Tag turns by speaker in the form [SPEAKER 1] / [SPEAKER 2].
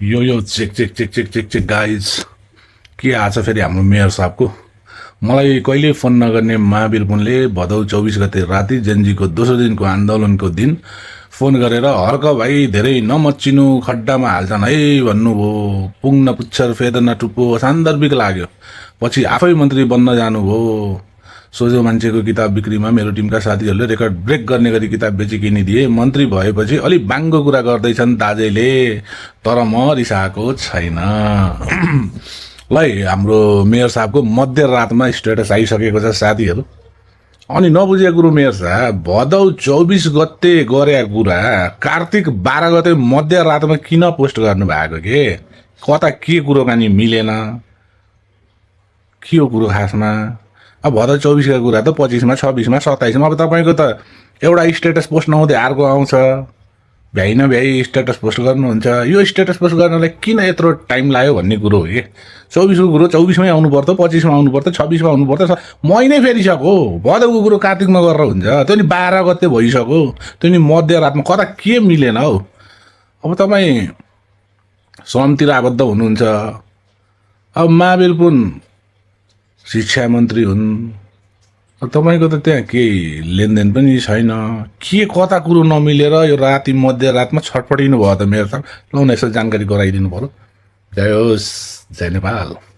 [SPEAKER 1] यो check check check check check check guys के आज फेरि हाम्रो मेयर साहबको मलाई कहिले फोन नगर्ने महावीर पुनले भदौ 24 गते राति जेनजीको दोस्रो दिनको आन्दोलनको दिन फोन गरेर हर्क भाइ धेरै नमच्चिनु खड्डामा हाल्छन् है भन्नुभयो। पुग्न पुच्छर फेदन टुप्पो सान्दर्भिक लाग्यो। पछि आफै मन्त्री बन्न जानुभयो। सोझो मान्छेको किताब बिक्रीमा मेरो टिमका साथीहरूले रेकर्ड ब्रेक गर्ने गरी किताब बेची किनिदिए। मन्त्री भएपछि अलि बाङ्गो कुरा गर्दैछन् दाजेले, तर म रिसाएको छैन। लै हाम्रो मेयर साहबको मध्यरातमा स्टेटस आइसकेको छ साथीहरू। अनि नबुझेको कुरो मेयर साहब भदौ 24 गते गरे कुरा कार्तिक 12 गते मध्यरातमा किन पोस्ट गर्नु भएको के? कता के कुरो कानी मिलेन? के हो कुरो खासमा? अब भदौ 24 का कुरा त 25 मा 26 मा 27 मा अब तपाईको त एउटा स्टेटस पोस्ट नहुँदै अर्को आउँछ। भ्याइ नभ्याइ स्टेटस पोस्ट गर्नुहुन्छ। यो स्टेटस पोस्ट गर्नलाई किन यत्रो टाइम लाग्यो भन्ने कुरो हो कि 24 को कुरो 24 मै आउनु पर्छ, 25 मा आउनु पर्छ, 26 मा आउनु पर्छ। महिनै फेरिसक्यो। भदौको कुरो कार्तिकमा गरेर हुन्छ। त्यो नि 12 गते भइसक्यो। त्यो नि मध्यरातमा कता के मिलेन हौ। अब तपाई श्रमतिर आबद्ध हुनुहुन्छ। अब महावीर पुन शिक्षा मन्त्री हुन्। तपाईको त त्यहाँ केही लेनदेन पनि छैन। के कता कुरो नमिलेर यो राति मध्यरातमा छटपटिनु भयो त मेयर साहब? ल यसो जानकारी गराइदिनु पर्यो। जय होस्, जय नेपाल।